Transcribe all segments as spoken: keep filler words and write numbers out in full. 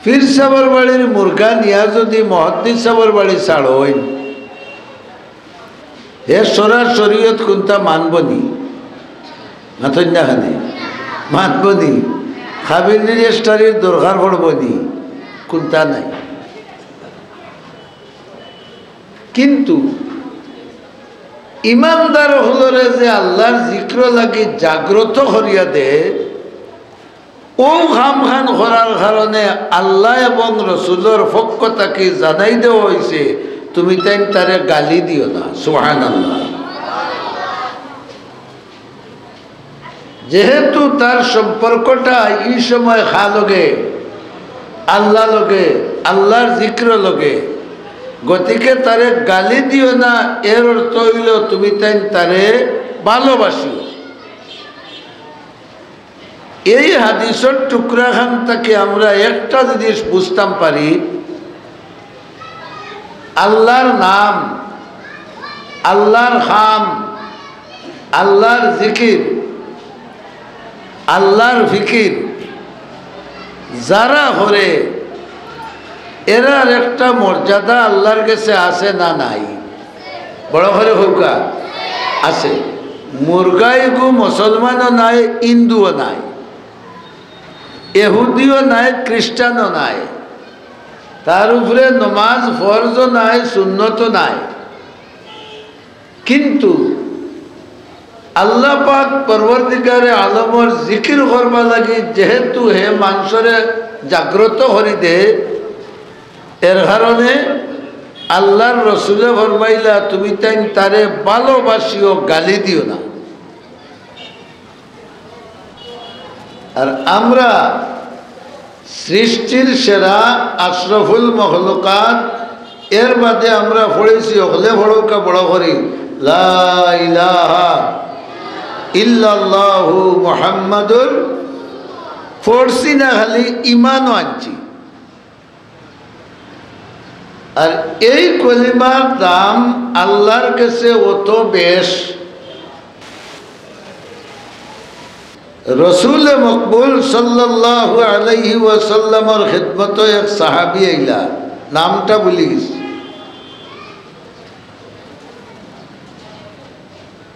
পীর সাবর বাড়ির মুরগা নিয়া যুদি মুহাদ্দিস সাবর বাড়ি ছাড়ইন, হে শরআ শরিয়ত কুনটা মানবনি? মাতইন না কেনে? মানবনি? কাবিল রেজিস্টারির দরকার পড়বনি? কুনটা নাই। কিন্তু ইমানদার অকলরে যে আল্লার জিক্র লাগি জাগ্রত করিয়া দে, অউ কামখান করার কারণে আল্লা এবং রসুলর পক্ষ থাকি জানাই দেওয়া অইছে, তুমি তাইন তারে গালি দিও না। সুবহানাল্লাহ। যেহেতু তার সম্পর্কটা ই সময় কার লগে, আল্লা লগে, আল্লার জিক্র লগে, গতিকে তারে গালি দিও না, এর অর্থ অইলো তুমি তাইন তারে ভালোবাসিও। এই হাদিসর টুকরাখান থাকি আমরা একটা জিনিস বুঝতাম পারি, আল্লার নাম, আল্লার কাম, আল্লার জিকির, আল্লার ফিকির যারা করে, এরার একটা মর্যাদা আল্লার গেছে আছে না নাই? বড় করি কউক্কা, আছে। মুরগা ইগু মুসলমানও নায়, হিন্দুও নায়, এহুদিও নায়, খ্রিস্টানও নায়, তার উপরে নমাজ ফরজও নায়, সুন্নতও নায়। কিন্তু আল্লা পাক পরওয়ারদিগারে আলমর জিকির করবার লাগি যেহেতু হে মানষরে জাগ্রত করি দে, এর কারণে আল্লার রসুলে ফরমাইলা, তুমি তাইন তারে ভালোবাসিও, গালি দিও না। আর আমরা সৃষ্টির সেরা আশরাফুল মখলুকাত, এর বাদে আমরা পড়ছি, হকলে পড়উক্কা বড় করি, লা ইলাহা ইল্লাল্লাহু মুহাম্মাদুর, পড়ছি না, খালি ইমানও আনছি। আর এই কলিমার দাম আল্লার গেছে অত বেশ। রসুলে মকবুল সাল্লাল্লাহু আলাইহি ওয়াসাল্লামর খেদমতো এক সাহাবী আইলা, নামটা ভুলি গেছি।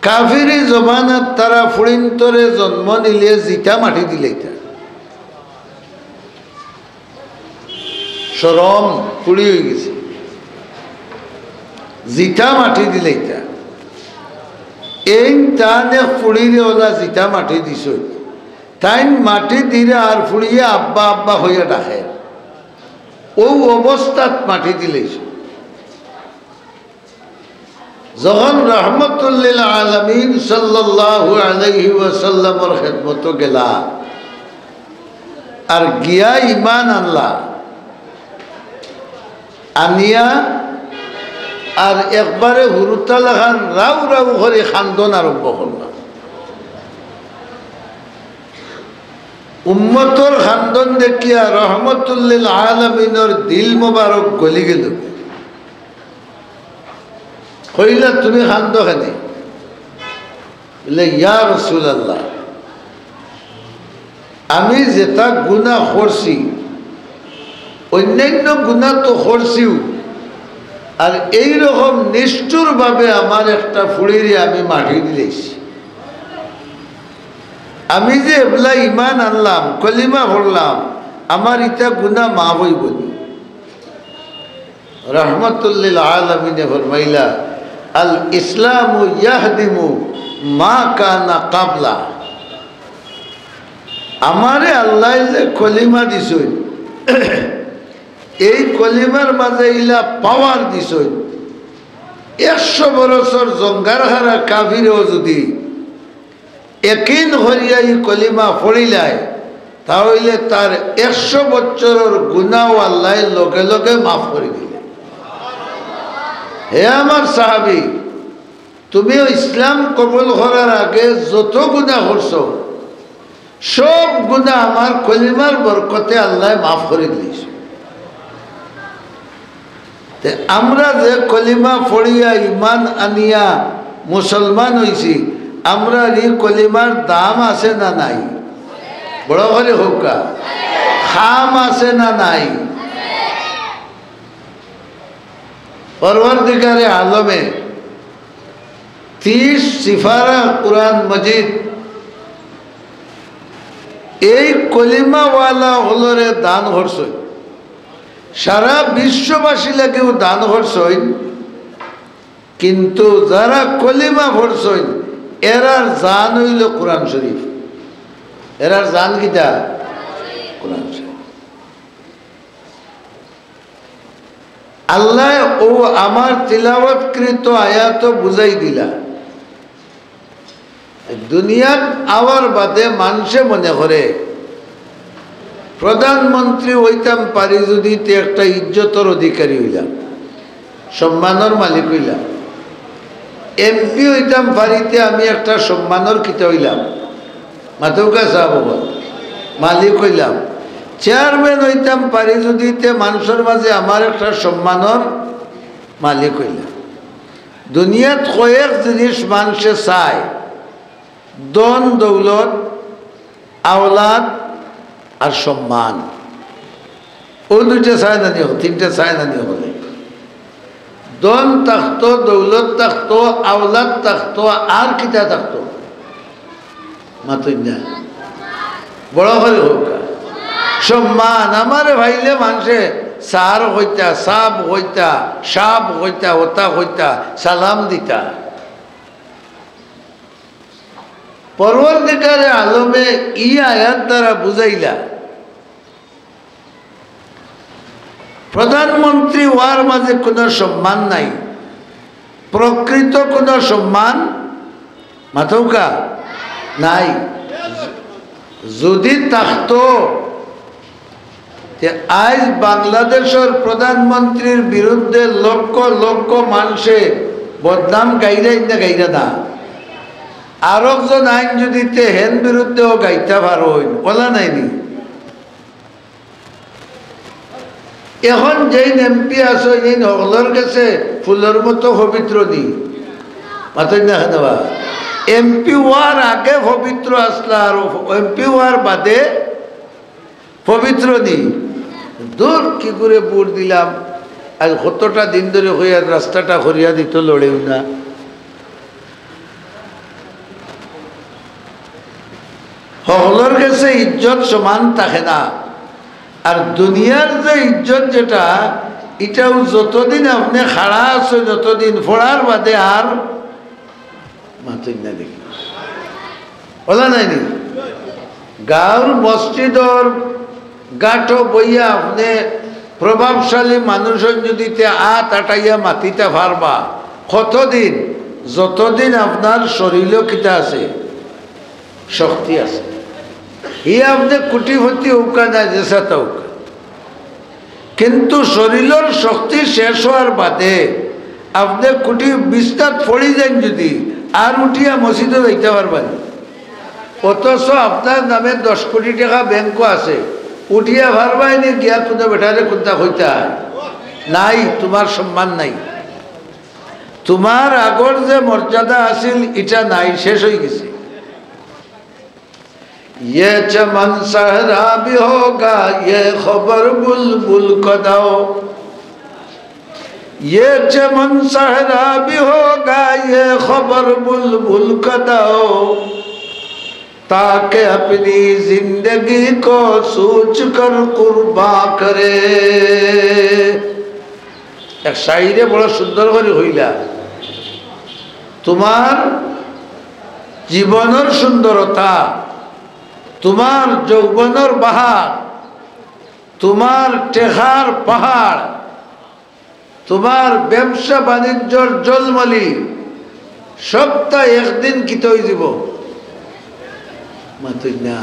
কাফিরি জমানাত তারা ফুড়িন্তরে জন্ম নিলে জিতা মাটি দিলাইতা। শরম, ফুড়ি অইগেছে, জিতা মাটি দিলাইতা। এইন তান এক ফুড়িরে অলা জিতা মাটি দিছইন। তাইন মাটি দিরা আর ফুড়িয়ে আব্বা আব্বা কইয়া ডাকের। অউ অবস্থাত মাটি দিলাইছইন। যখন রহমতুল্লিল আলামিন সাল্লাল্লাহু আলাইহি ওয়াসাল্লামর খেদমতো গেলা, আর গিয়া ইমান আনলা, আনিয়া আর একবারে হুরুতালাখান রাউ রাউ করি কান্দন আরম্ভ করলা। উম্মতর কান্দন দেখিয়া রহমতুল্লিল আলামিনর দিল মোবারক গলি গেল। কইলা, "তুমি কান্দো কেনে?" বলে, "ইয়া রাসূলুল্লাহ, আমি যেতা গুনা করছি, অইন্যাইন্য গুনা তো করছিউ, আর এইরকম নিষ্ঠুরভাবে আমার একটা ফুড়িরে আমি মাটি দিলাইছি। আমি যে এবলা ইমান আনলাম, কলিমা পড়লাম, আমার ইতা গুনা মাফ অইবো নি?" রহমতুল্লিল আলামিনে ফরমাইলা, "আল ইসলামু ইয়াহদিমু মা কানা কাবলা।" আমারে আল্লায় যে কলিমা দিছইন, এই কলিমার মাঝে ইলা পাওয়ার দিছইন, একশো বরসর জঙ্গার হারা কাফিরেও যুদি একিন করিয়া ই কলিমা পড়িলায়, তা অইলে তার একশো বছরর গুনাও আল্লায় লগে লগে মাফ করি দিলে। হে আমার সাহাবী, তুমিও ইসলাম কবুল করার আগে যত গুনা করছো, সব গুনা আমার কলিমার বরকতে আল্লায় মাফ করি দিলাইছইন। তে আমরা যে কলিমা পড়িয়া ইমান আনিয়া মুসলমান অইছি, আমরার ই কলিমার দাম আছে না নাই? বড় করি কউক্কা। কাম আছে না নাই? পরওয়ারদিগারে আলমে ত্রিশ সিপারা কুরআন মজিদ এই কলিমাওয়ালা অকলরে দান করছইন, সারা বিশ্ববাসী লাগিও দান করছইন। কিন্তু যারা কলিমা পড়ছইন, এরার জান অইলো কুরআন শরীফ। এরার জান কিতা? কুরআন শরীফ। আল্লায় অউ আমার তিলাওয়াতকৃত আয়াতো বুঝাই দিলা। দুনিয়াত আওয়ার বাদে মানষে মনে করে, প্রধানমন্ত্রী অইতাম পারি যুদি, তে একটা ইজ্জতর অধিকারী অইলাম, সম্মানর মালিক অইলাম। এমপি অইতাম পারি, তে আমি একটা সম্মানর কিতা অইলাম? মাতউক্কা সাব অকল, মালিক অইলাম। চেয়ারম্যান অইতাম পারি যুদি, তে মানষর মাঝে আমার একটা সম্মানর মালিক অইলাম। দুনিয়াত কয়েক জিনিস মানষে চায়, ধন দৌলত, আওলাদ আর সম্মান। অউ দুইটা চায় না নি, তিনটা চায় না নি অকলে? ধন থাকতো, দৌলত থাকতো, আওলাদ থাকতো, আর কিতা থাকতো? মাতইন না। বড় করি কউক্কা। সম্মান। আমারে পাইলে মানষে স্যার কইতা, সাব কইতা, সাব কইতা, অতা কইতা, সালাম দিতা। পরওয়ারদিগারে আলমে ই আয়াত দ্বারা বুঝাইলা, প্রধানমন্ত্রী অওয়ার মাঝে কুনু সম্মান নাই, প্রকৃত কুনু সম্মান, মাতউক্কা, নাই। যুদি থাকতো, তে আইজ বাংলাদেশর প্রধানমন্ত্রীর বিরুদ্ধে লক্ষ লক্ষ মানষে বদনাম গাইরাইন না গাইরা না? আরকজন আইন যুদি তে হেন বিরুদ্ধেও গাইতা পারইন, অলা নায় নি? এখন যেইন এমপি আছইন, এইন হকলর গেছে ফুলর মতো পবিত্র নি? মাতইন না কেনে বা? এমপি অওয়ার আগে পবিত্র আছলা, আর এমপি অওয়ার বাদে পবিত্র নি? দূর, কি করে ভোট দিলাম? আইজ কতটা দিন ধরি কইয়ার রাস্তাটা করিয়া দিতো, লড়েও না। হকলর গেছে ইজ্জত সমান থাকে না। আর দুনিয়ার যে ইজ্জত যেটা, ইটাও যতদিন আপনে খাড়া আছইন, যতদিন পড়ার বাদে আর মাতইন না দেখি। অলা নায় নি? গাঁওর মসজিদর ঘাটো বইয়া আপনে প্রভাবশালী মানুষজন যুদি তে আত আটাইয়া মাতিতা পারবা, কতদিন? যতদিন আপনার শরীলো কিতা আছে? শক্তি আছে। ই আপনে কোটিপতি অউক্কা না যেছা তা অউক্কা, কিন্তু শরীলর শক্তি শেষ অওয়ার বাদে আপনে কোটি বিছনাত পড়ি যাইন যুদি, আর উঠিয়া মসজিদো যাইতা পারবা নি? অথচ আপনার নামে দশ কোটি টেকা ব্যাংকো আছে, উঠিয়া পারবায় নি গিয়া কুনু বেটারে কুন্তা কইতা? নাই, তুমার সম্মান নাই। তুমার আগর যে মর্যাদা আছিল, ইটা নাই, শেষ অইগেছে। یہ چمن صحرا بھی ہوگا، یہ خبر بلبل کو دو۔ یہ چمن صحرا بھی ہوگا، یہ خبر بلبل کو دو، تاکہ اپنی زندگی کو سوچ کر قرباں کرے۔ এক শাইরে বড় সুন্দর করি কইলা, তুমার জীবনর সুন্দরতা, তুমার যৌবনর বাহার, তুমার টেকার পাহাড়, তুমার ব্যবসা বাণিজ্যর জলমলি, সবতা একদিন কিতা অইযিবো? মাতইন না।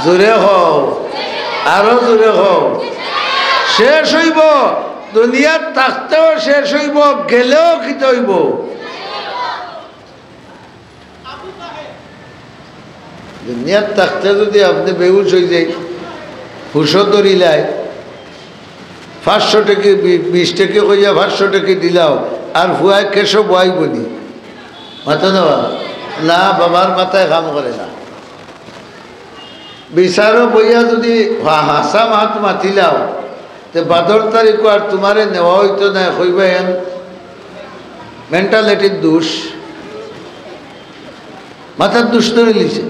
জোরে কও, আরো জোরে কও। শেষ অইবো, দুনিয়াত থাকতেও শেষ অইবো, গেলেও কিতা অইবো? দুনিয়াত থাকতে যুদি আপনে বেহুশ অইযাইন, হুশো ধরিলায়, পাঁচশো টেকি, বি-, বিশ টেকি কইয়া পাঁচশো টেকি দিলাও, আর ফুয়ায় ক্যাশো বওয়াইবো নি? মাতো না বাবা? না, বাবার মাথায় কাম করে না। বিচারো বইয়া যুদি হা-, হাছা মাত মাতিলাও, তে বাদর তারিখো আর তুমারে নেওয়া অইতো নায়, কইবা এন মেন্টালিটির দোষ, মাথার দোষ ধরিলিছে,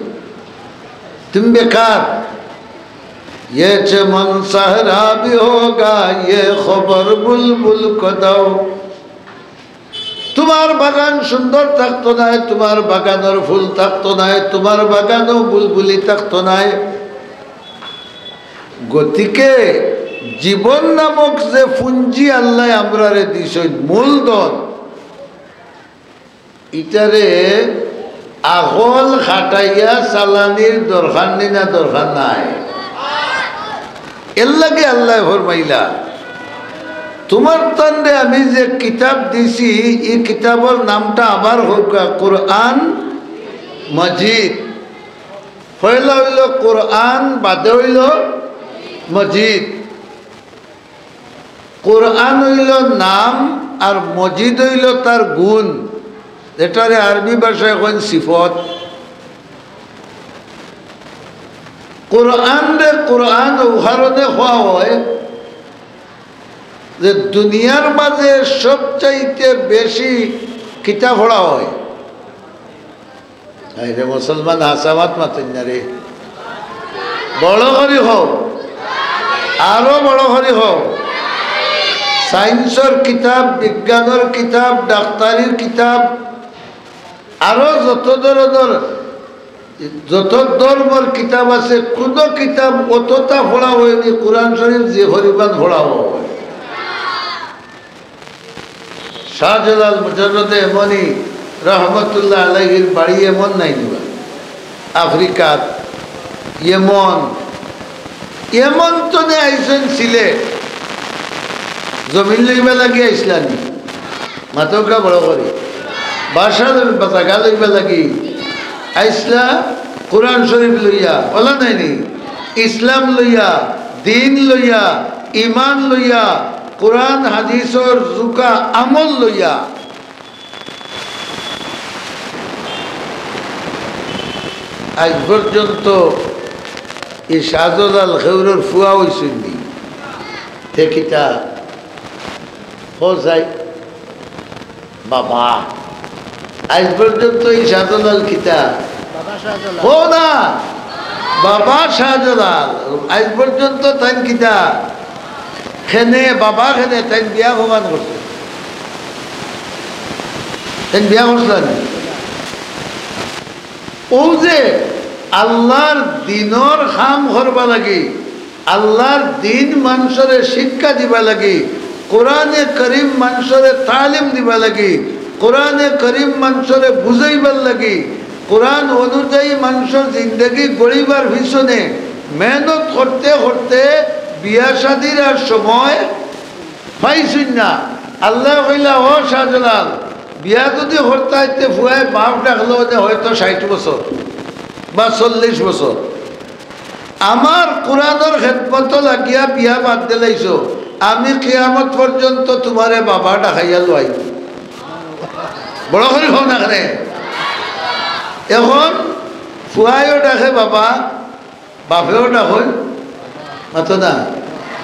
তুমি বেকার। "ইয়ে চমন সাহরা ভি হোগা, ইয়ে খবর বুলবুল কো দাও।" তুমার বাগান সুন্দর থাকতো নায়, তুমার বাগানর ফুল থাকতো নায়, তুমার বাগানো বুলবুলি থাকতো নায়। গতিকে জীবন নামক যে পুঞ্জি আল্লায় আমরারে দিছইন, মূলধন, ইটারে আকল খাটাইয়া চালানির দরকার নি না দরকার নাই? এরলাগি আল্লায় ফরমাইলা, "তুমার তানরে আমি যে কিতাব দিছি, ই কিতাবর নামটা আবার কউক্কা, কুরআন মজিদ।" পয়লা অইলো কুরআন, বাদে অইলো মজিদ। কুরআন অইলো নাম, আর মজিদ অইলো তার গুণ, যেটারে আরবি ভাষায় কইন সিফত। কুরআনরে কুরআন অউ কারণে কওয়া অয় যে দুনিয়ার মাঝে সবচাইতে বেশি কিতা পড়া অয়। আরে মুসলমান, হাছা মাত মাতইন না রে। বড় করি কও, আরো বড় করি কও। সায়েন্সর কিতাব, বিজ্ঞানর কিতাব, ডাক্তারির কিতাব, আরো যত ধরনর, যত ধর্মর কিতাব আছে, কুনু কিতাব অততা পড়া অয়নি কুরআন শরিফ যে পরিমাণ পড়া অয়। শাহজালাল মুজাররদে ইয়ামনি রহমতুল্লাহ আলাইহির বাড়ি ইয়ামন নায় নি বা? আফ্রিকাত, ইয়ামন, ইয়ামন তনে আইছইন সিলেট, জমিন লইবার লাগি আইছলা নি? মাতউক্কা বড় করি। বাসা লইবা, জাগা লইবার লাগি আইছলা, কুরআন শরিফ লইয়া, অলা নায় নি? ইসলাম লইয়া, দ্বীন লইয়া, ঈমান লইয়া, কুরআন হাদিসর জুকা আমল লইয়া। আইজ পর্যন্ত ই শাহজালাল কেউরর ফুয়া অইছইন নি? তে কিতা? কও চাই। বাবা। আইজ পর্যন্ত ই শাহজালাল কিতা? বাবা শাহজালাল। কও না। বাবা শাহজালাল। আইজ পর্যন্ত তাইন কিতা? কেনে, বাবা কেনে, তাইন বিয়া কমান করছে? তাইন বিয়া করছলা নি? অউ যে আল্লার দ্বীনর কাম করবা লাগি, আল্লার দ্বীন মানষরে শিক্ষা দিবা লাগি, কোরআনে করিম মানষরে তালিম দিবা লাগি, কোরআনে করিম মানষরে বুঝাইবার লাগি, কোরআন অনুযায়ী মানষর জিন্দেগি গড়িবার পিছনে মেহনত করতে করতে বিয়া শাদির আর সময় পাইছইন না। আল্লায় কইলা, "ও শাহজালাল, বিয়া যুদি করতায় তে ফুয়ায় বাপ ডাকলো অনে হয়তো ষাইট বছর বা চল্লিশ বছর। আমার কোরআনর খেদমতো লাগিয়া বিয়া বাদ দিলাইছো, আমি কিয়ামত পর্যন্ত তুমারে বাবা ডাকাইয়া লওয়াইমু।" বড় করি কও না কেনে। এখন ফুয়ায়ও ডাকে বাবা, বাপেও ডাকইন, মাতো না।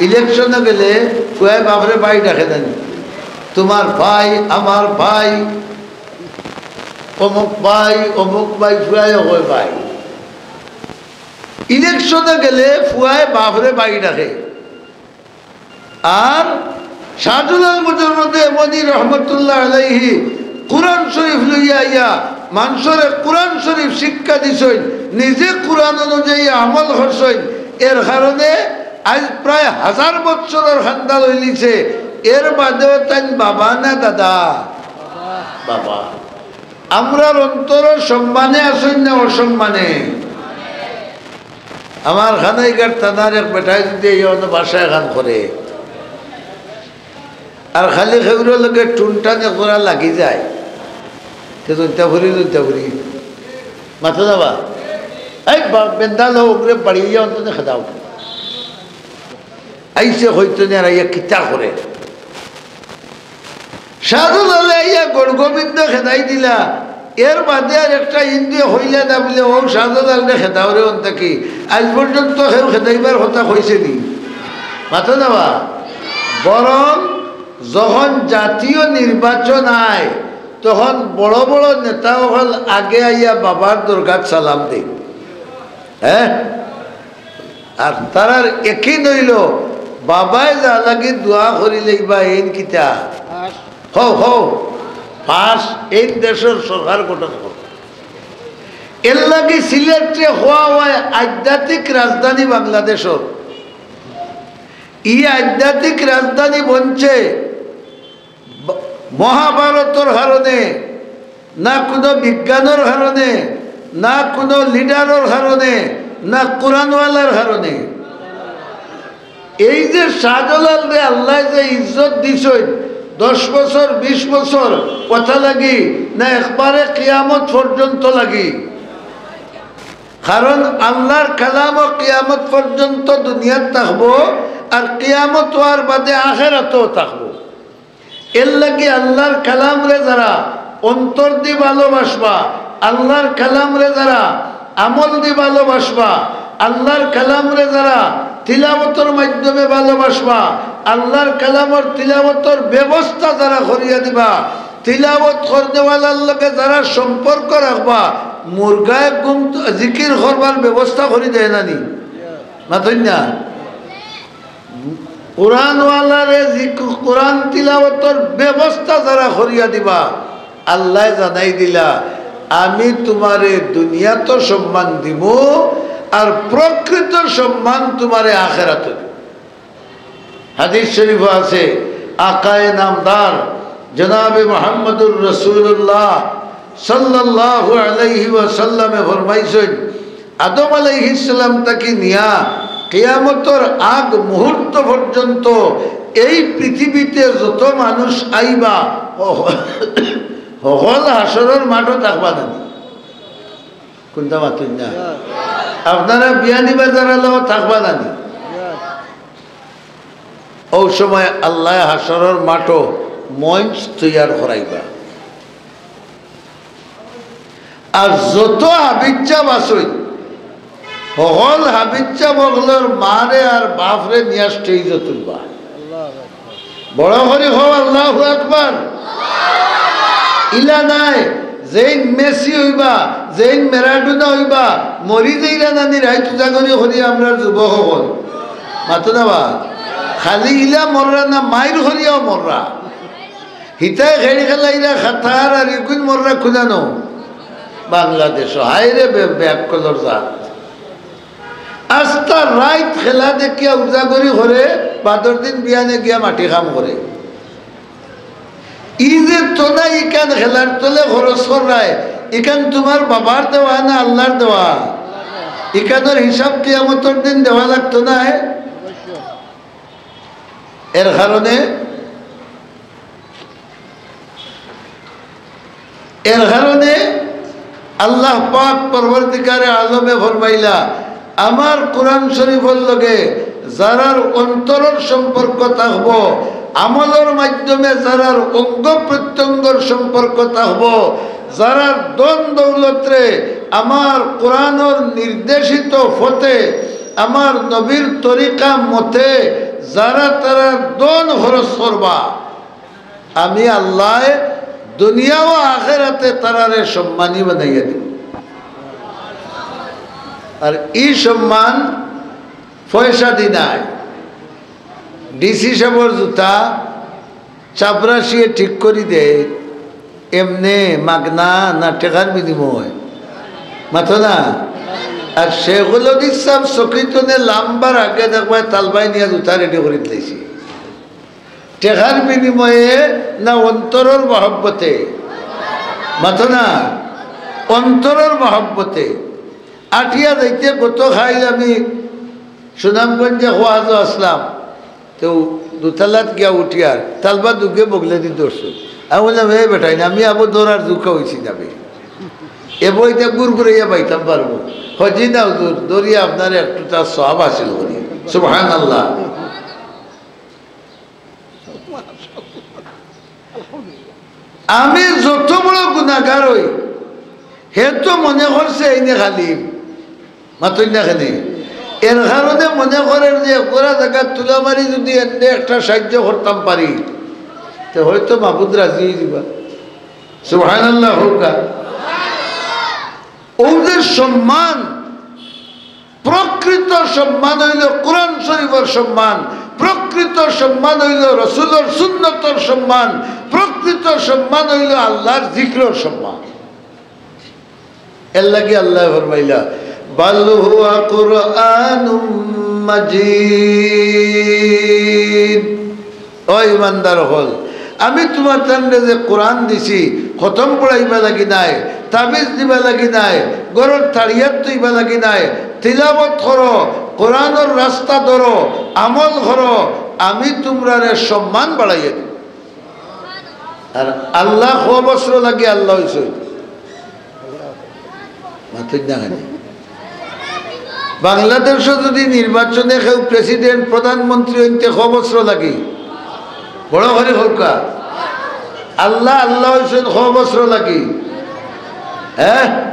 ইলেকশনো গেলে ফুয়ায় বাপরে ভাই ডাকে না নি? তুমার ভাই, আমার ভাই, অমুক ভাই, অমুক ভাই, ফুয়ায়ও কয় ভাই। ইলেকশনো গেলে ফুয়ায় বাপরে ভাই ডাকে। আর শাহজালাল মুজাররদে ইয়ামনি রহমতুল্লাহ আলাইহি কোরআন শরিফ লইয়া আইয়া মানষরে কোরআন শরিফ শিক্ষা দিছইন, নিজে কোরআন অনুযায়ী আমল করছইন। এর কারণে আইজ প্রায় হাজার বছরর কান্দা লইলিছে। এর বাদেও তাইন বাবা না দাদা? বাবা। আমরার অন্তরর সম্মানে আছইন না অসম্মানে? আমার কানাইঘাট থানার এক বেটায় যুদি এই অন্য ভাষা এখান করে, আর খালি কেউরর লগে টুনটান একজোড়া লাগি যায়, তে জৈন্তাপুরি, জৈন্তাপুরি। মাতো না বা? এই বা-, বেন্দা লো, ওগুরে বাড়ি গিয়া অন্তত খেদাও। আইছে হয়তো নি আর আইয়া কিতা করে। শাহজালালে আইয়া গড়গোবিন্দ খেদাই দিলা। এর বাদে আর একটা হিন্দুয়ে কইলা না বুলে, "ও শাহজালালরে খেদাও রে অন থাকি।" আইজ পর্যন্ত কেউ খেদাইবার কথা কইছে নি? মাতো না বা। বরং যখন জাতীয় নির্বাচন আয়, তখন বড় বড় নেতা অকল আগে আইয়া বাবার দরগাত সালাম দেয়। হ্যাঁ? আর তারার একিন অইলো, বাবায় যার লাগি দোয়া করি লইবা, এইন কিতা? হও, হও, পাস, এইন দেশর সরকার গঠন করো। এর লাগি সিলেটরে কওয়া অয় আধ্যাত্মিক রাজধানী বাংলাদেশর। ই আধ্যাত্মিক রাজধানী বনছে ব-, মহাভারতর কারণে, না কুনু বিজ্ঞানর কারণে, না কুনু লিডারর কারণে, না কোরআনওয়ালার কারণে। এই যে শাহজালালরে আল্লায় যে ইজ্জত দিছইন, দশ বছর, বিশ বছর কথা লাগি, না একবারে কিয়ামত পর্যন্ত লাগি। কারণ আল্লার কালামও কিয়ামত পর্যন্ত দুনিয়াত থাকবো, আর কিয়ামত অওয়ার বাদে আখেরাতও থাকবো। এর লাগি আল্লার কালামরে যারা অন্তর দি ভালোবাসবা, আল্লার কালামরে যারা আমল দি ভালোবাসবা, আল্লার কালামরে যারা তিলাওয়াতর মাধ্যমে ভালোবাসবা, আল্লার কালামর তিলাওয়াতর ব্যবস্থা যারা করিয়া দিবা, তিলাওয়াত করনেওয়ালার লগে যারা সম্পর্ক রাখবা, মুরগায় ঘুম জিকির করবার ব্যবস্থা করি দেয় না নি? মাতইন না। কোরআনওয়ালারে জিক-, কোরআন তিলাওয়াতর ব্যবস্থা যারা করিয়া দিবা, আল্লায় জানাই দিলা, "আমি তুমারে দুনিয়াত সম্মান দিমু, আর প্রকৃত সম্মান তুমারে আখেরাত দিমু।" হাদিস শরীফ আছে, আকায়ে নামদার জনাবে মুহাম্মদুর রাসূলুল্লাহ সাল্লাল্লাহু আলাইহি ওয়াসাল্লামে ফরমাইছইন, আদম আলাইহিস সালাম থাকি নিয়া কিয়ামতর আগ মুহূর্ত পর্যন্ত এই পৃথিবীতে যত মানুষ আইবা, হ-, হকল হাশরর মাঠো থাকবা না নি? কুনটা মাতইন না? আপনারা বিয়ানীবাজার আলাও থাকবা না নি? অউ সময় আল্লায় হাশরর মাঠো মঞ্চ তৈয়ার করাইবা। আর যত হাফিজ সাব আছইন, হকল হাফিজ সাব অকলর মারে আর বাফরে নিয়া স্টেজো তুলবা। বড় করি কও, "আল্লাহু আকবার।" ইলা নায়, যেইন মেসি অইবা, যেইন ম্যারাডোনা অইবা, মরি যাইরা না নি রাইত উজাগরি করি আমরার যুবক অকল। মাতো না বা? খালি ইলা মররা না, মাইর করিয়াও মররা। হিতায় খেড়ি খেলাইরা কাতার আর ইগুইন মররা কুনানো? বাংলাদেশো। হায় রে বে-, বেআক্কলর জাত। আস্তা রাইত খেলা দেখিয়া উজাগরি করে, বাদর দিন বিয়ানে গিয়া মাটি কাম করে। ই যে তোনা ইখান খেলার তলে খরচ কররায়, ইখান তুমার বাবার দেওয়া না আল্লার দেওয়া? ইখানর হিসাব কিয়ামতর দিন দেওয়া লাগতো নায়? এর কারণে, এর কারণে আল্লাহ পাক পরওয়ারদিগারে আলমে ফরমাইলা, আমার কোরআন শরীফর লগে যারার অন্তরর সম্পর্ক থাকবো, আমলর মাধ্যমে যারার অঙ্গ প্রত্যঙ্গর সম্পর্ক থাকবো, যারার ধন দৌলতরে আমার কোরআনর নির্দেশিত পথে, আমার নবীর তরিকা মতে যারা তারার ধন খরচ করবা, আমি আল্লায় দুনিয়া ও আখেরাতে তারারে সম্মানী বানাইয়া দিমু। আর ই সম্মান পয়সা দি নায়। ডিসি সাবর জুতা চাপরাশিয়ে ঠিক করি দেয়, এমনে মাগনা না টেকার বিনিময়? মাতো না। আর শেখুল হাদিস সাব চকিত থনে লামবার আগে দেখবায় তালবায় নিয়া জুতা রেডি করি দিলাইছে। টেকার বিনিময়ে না অন্তরর মহব্বতে? মাতো না, অন্তরর মহব্বতে। আটিয়া যাইতে গত খাইল আমি সুনামগঞ্জে ওয়াজো আসলাম, তো দুতলাত গিয়া উঠিয়ার তালবা দুগে বগলেদি ধরছে। আমি বললাম, "এ বেটাইন, আমি আবো ধরার জুকা অইছি না বে।" এ বইতে গুড় গুড়াইয়া বাইতাম পারবো। হজি না হুজুর, ধরিয়া আপনারে একটু তার সওয়াব হাসিল করি। সুবহানাল্লাহ। আমি যত বড় গুনাগার অই, হে তো মনে করছে এইনে খালি মাতইন না কেনে? এর কারণে মনে করের যে এক জোড়া জাগাত তুলা মারি যুদি এনে একটা সাহায্য করতাম পারি, তে হয়তো মাবুদ রাজি অইযিবা। সুবহানাল্লাহ কউক্কা। অউ যে সম্মান, প্রকৃত সম্মান অইলো কোরআন শরীফর সম্মান, প্রকৃত সম্মান অইলো রসুলর সুন্নতর সম্মান, প্রকৃত সম্মান অইলো আল্লার জিক্রর সম্মান। এরলাগি আল্লায় ফরমাইলা, "বাল হুয়া কুরআনুম মাজিদ।" ও ইমানদার অকল, আমি তুমার তানরে যে কোরআন দিছি, খতম পড়াইবা লাগি নায়, তাবিজ দিবা লাগি নায়, ঘরর তাড়িয়াত থইবা লাগি নায়, তিলাওয়াত করো, কোরআনর রাস্তা ধরো, আমল করো, আমি তুমরারে সম্মান বাড়াইয়া দিমু। আর আল্লাহ ক বছর লাগি আল্লাহ অইছইন? মাতইন না কেনে? বাংলাদেশো যুদি নির্বাচনে কেউ president, প্রধানমন্ত্রী অইতে ক বছর লাগি? বড় করি কউক্কা। আল্লাহ আল্লাহ অইছইন ক বছর লাগি? হ্যাঁ,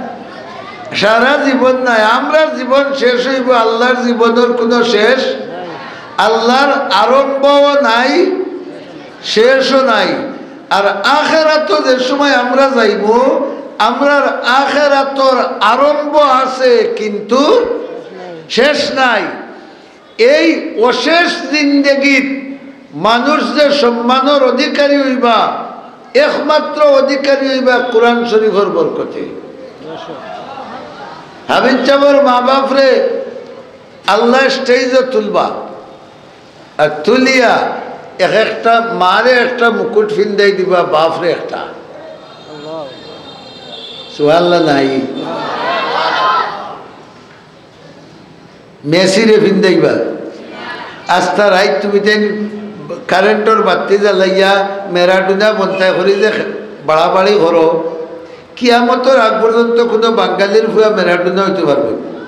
সারা জীবন নায়। আমরার জীবন শেষ অইবো, আল্লার জীবনর কুনু শেষ, আল্লার আরম্ভও নাই, শেষও নাই। আর আখেরাতো যে সময় আমরা যাইমু, আমরার আখেরাতর আরম্ভ আছে কিন্তু শেষ নাই। এই অশেষ জিন্দেগিত মানুষ যে সম্মানর অধিকারী অইবা, একমাত্র অধিকারী অইবা কোরআন শরীফর বরকতে। হাফিজ সাবর মা বাপরে আল্লায় stage-ও তুলবা, আর তুলিয়া এক একটা মারে একটা মুকুট ফিন্দাই দিবা, বাপরে একটা। সুবহানাল্লাহ নাই? মেসিরে ফিন্দাইবা। আস্তা রাইত তুমি তাইন কারেন্টর বাত্তি জ্বালাইয়া ম্যারাডোনা বনতায় করি যে বাড়াবাড়ি করো, কিয়ামতর আগ পর্যন্ত কুনু বাঙালির ফুয়া ম্যারাডোনা অইতো পারবো না।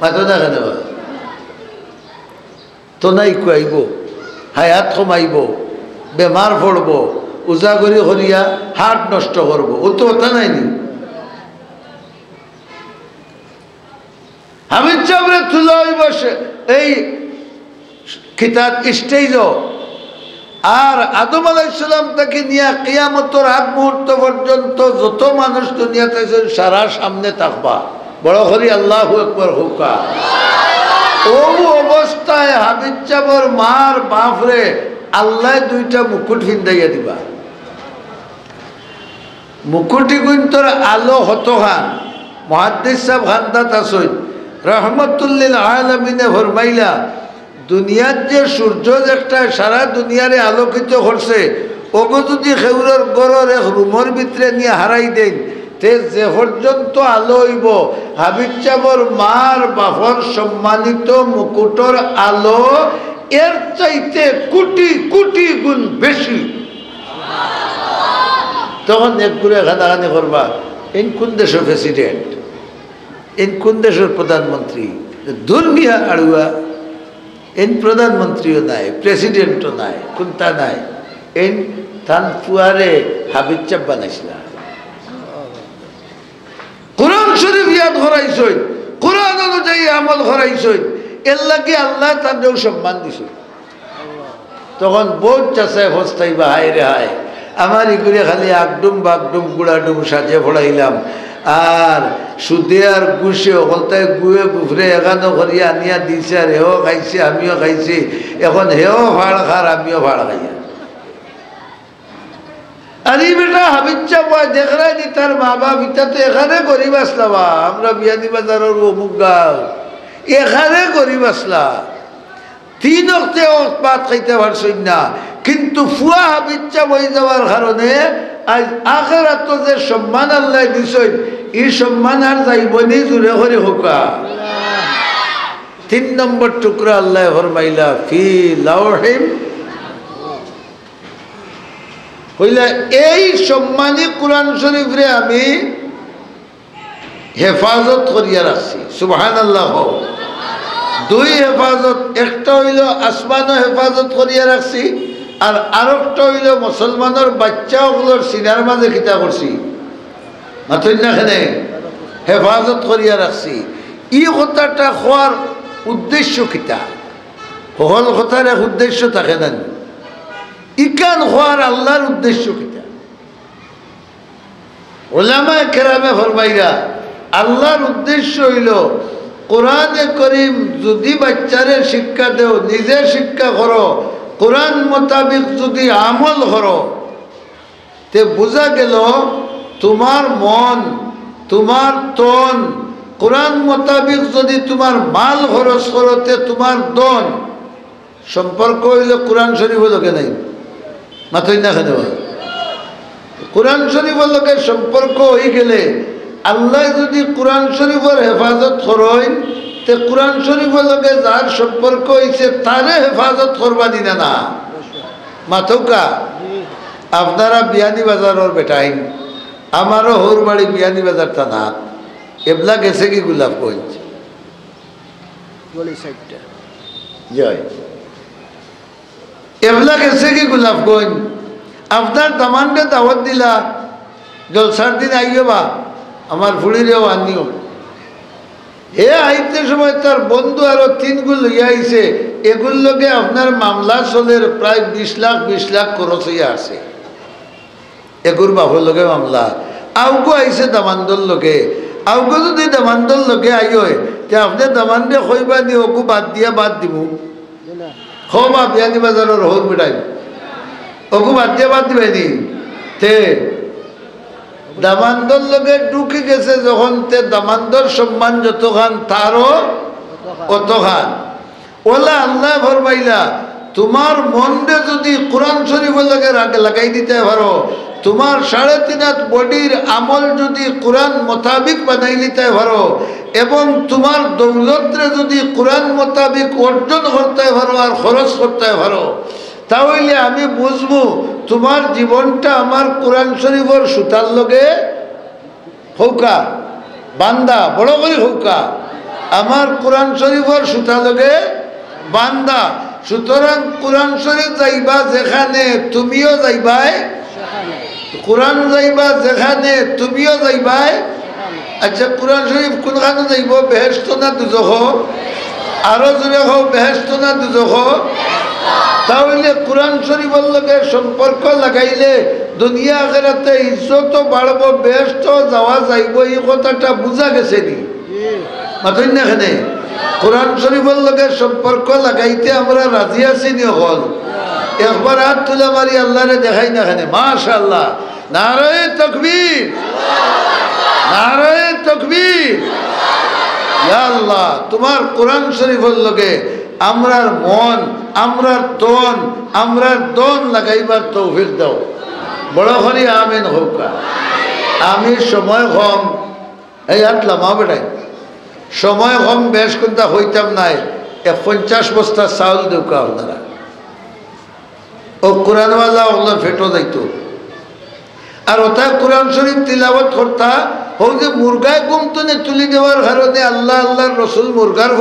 মাতো না কেনে বা? তো নাই কুয়াইবো, হায়াত কমাইবো, বেমার পড়বো, উজাগরি করিয়া heart নষ্ট করবো, অউ তো কথা নায়নি? হাফিজ সাবরে তুলা অইবো সে-, এই কিতাব stage-ও। আর আদম আলাইহিস সালাম থাকি নিয়া কিয়ামতর আগ মুহূর্ত পর্যন্ত যত মানুষ দুনিয়াত আইছইন, সারা সামনে থাকবা। বড় করি আল্লাহু আকবার কউক্কা। অউ অবস্থায় হাফিজ সাবর মার বাপরে আল্লায় দুইটা মুকুট ফিন্দাইয়া দিবা। মুকুট ইগুইন্তর আলো কতখান? মুহাদ্দিস সাব খান্দাত আছইন, রহমাতুল লিল আলামিনে ফরমাইলা, দুনিয়াত যে সূর্য যেটা সারা দুনিয়ারে আলোকিত করছে, অগু যুদি কেউরর ঘরর এক রুমর ভিতরে নিয়া হারাই দেইন, তে যে পর্যন্ত আলো অইবো, হাফিজ সাবর মার বাপর সম্মানিত মুকুটর আলো এর চাইতে কোটি কোটি গুণ বেশি। তখন এক গুরে কানাকানি করবা, "এইন কুন দেশর president? এইন কুন দেশর প্রধানমন্ত্রী?" দুর মিয়া আড়ুয়া, এইন প্রধানমন্ত্রীও নায়, president-ও নায়, কুন্তা নায়, এইন তান ফুয়ারে হাফিজ সাব বানাইছলা। কোরআন শরীফ ইয়াদ করাইছইন, কোরআন অনুযায়ী আমল করাইছইন, এরলাগি আল্লায় তানরেও সম্মান দিছইন। তখন বউত চাচায় পস্তাইবা, "হায়রে হায়, আমার ইগুরে খালি আগডুম বাগডুম গুড়াডুম সাজে পড়াইলাম, আর সুদে আর ঘুষে হকলতায় গুয়ে গুফরে এখানো করিয়া আনিয়া দিছে, আর হেও খাইছে, আমিও খাইছি, এখন হেও ফাড় খার, আমিও ফাড় খাইয়ার।" আর ই বেটা হাফিজ সাব অয়, দেখরায়নি তার মা বাপ, ইতা তো এখানে গরিব আছলা বা, আমরা বিয়ানীবাজারর অমুক গাঁও, এখানে গরিব আছলা, তিন অক্তে অক্ত ভাত খাইতা পারছইন না, কিন্তু ফুয়া হাফিজ সাব অইযাওয়ার কারণে আইজ আখেরাতো যে সম্মান আল্লায় দিছইন, ই সম্মান আর যাইবোনি, জুরে করি কউক্কা। তিন নম্বর টুকরা আল্লায় ফরমাইলা, "ফি লাওহিম।" কইলা, এই সম্মানী কোরআন শরীফরে আমি হেফাজত করিয়া রাখছি। সুবহানাল্লাহ কও। দুই হেফাজত, একটা অইলো আসমানো হেফাজত করিয়া রাখছি, আর আরোকটা অইলো মুসলমানর বাইচ্চা অকলর সিনার মাঝে কিতা করছি, মাতইন না কেনে, হেফাজত করিয়া রাখছি। ই কথাটা কওয়ার উদ্দেশ্য কিতা? হকল কথার এক উদ্দেশ্য থাকে না নি? ইখান কওয়ার আল্লাহর উদ্দেশ্য কিতা? উলামায়ে কেরামে ফরমাইরা, আল্লাহর উদ্দেশ্য অইলো, কোরআনে করিম যুদি বাইচ্চারে শিক্ষা দেও, নিজে শিক্ষা করো, কোরআন মোতাবিক যুদি আমল করো, তে বুঝা গেল, তুমার মন, তুমার তন, কোরআন মোতাবিক যুদি তুমার মাল খরচ করো, তে তুমার ধন, সম্পর্ক অইলো কোরআন শরীফর লগে নাই। মাতইন না কেনে বা? কোরআন শরীফর লগে সম্পর্ক অইগেলে, আল্লায় যুদি কোরআন শরীফর হেফাজত করইন, তে কোরআন শরীফর লগে যার সম্পর্ক অইছে, তারে হেফাজত করবা নি না, না? মাতউক্কা। আপনারা বিয়ানীবাজারর বেটাইন, আমারও হউর বাড়ি বিয়ানীবাজার থানাত। এবলা গেছে কি গোলাপগঞ্জ? গলি সাইডটা। জয়। এবলা গেছে কি গোলাপগঞ্জ? আপনার দামান্দরে দাওয়াত দিলা, জলসার দিন আইও বা, আমার ফুড়িরেও আনিও। হে আইতে সময় তার বন্ধু আরো তিনগু লইয়া আইছে, এগুর লগে আপনার মামলা চলের প্রায় বিশ লাখ, বিশ লাখ খরচ অইয়া আছে। এগুর বাপর লগে মামলা, আউগু আইছে দামান্দর লগে, আউগু যুদি দামান্দর লগে আইয়, তে আপনে দামান্দরে কইবা নি, "অগু বাদ দিয়া বাদ দিমু"? কও বা, বিয়ানীবাজারর হউর বেটাইন, "অগু বাদ দিয়া বাদ দিবায় নি?" তে দামান্দর লগে ঢুকি গেছে যখন, তে দামান্দর সম্মান যতখান, তারও অতখান। অলা আল্লায় ফরমাইলা, তুমার মনরে যুদি কোরআন শরীফর লগে রাগ-, লাগাই দিতায় পারো, তুমার সাড়ে তিন হাত বডির আমল যুদি কোরআন মোতাবিক বানাই নিতায় পারো, এবং তুমার দৌলতরে যুদি কোরআন মোতাবিক অর্জন করতায় পারো আর খরচ করতায় পারো, তা অইলে আমি বুঝমু তুমার জীবনটা আমার কোরআন শরীফর সুতার লগে কউক্কা, বান্দা, বড় করি কউক্কা, আমার কোরআন শরীফর সুতা লগে বান্দা। সুতরাং কোরআন শরীফ যাইবা যেখানে, তুমিও যাইবায়। কোরআন যাইবা যেখানে, তুমিও যাইবায়। আচ্ছা, কোরআন শরীফ কুনখানো যাইবো, বেহেশত না দুজখ? আরো জোরে কও, বেহেশত না দুজখ? তা অইলে কোরআন শরীফর লগে সম্পর্ক লাগাইলে দুনিয়া আখেরাতে ইজ্জতও বাড়বো, বেহেশতও যাওয়া যাইবো, ই কথাটা বুঝা গেছে নি? মাতইন না কেনে? কোরআন শরীফর লগে সম্পর্ক লাগাইতে আমরা রাজি আছি নি অকল? একবার আত তুলা মারি আল্লারে দেখাই না কেনে? মাশাআল্লাহ। নারায়ে তাকবীর, নারায়ে তাকবীর। ইয়া আল্লাহ, তুমার কোরআন শরীফর লগে আমরার মন, আমরার তন, আমরার ধন লাগাইবার তৌফিক দেও। বড় করি আমিন কউক্কা। আমি সময় কম, এই আত লামা বেটাই, সময় কম বেশ কুন্তা কইতাম নায়, এক পঞ্চাশ বস্তা চাউল দেউক্কা আপনারা। অউ কোরআনওয়ালা অকলর পেটো যাইতো। আর অতায় কোরআন শরীফ তিলাওয়াত করতা, হউ যে মুরগায় ঘুম তনে তুলি দেওয়ার কারণে আল্লাহ, আল্লাহর রসুল মুরগার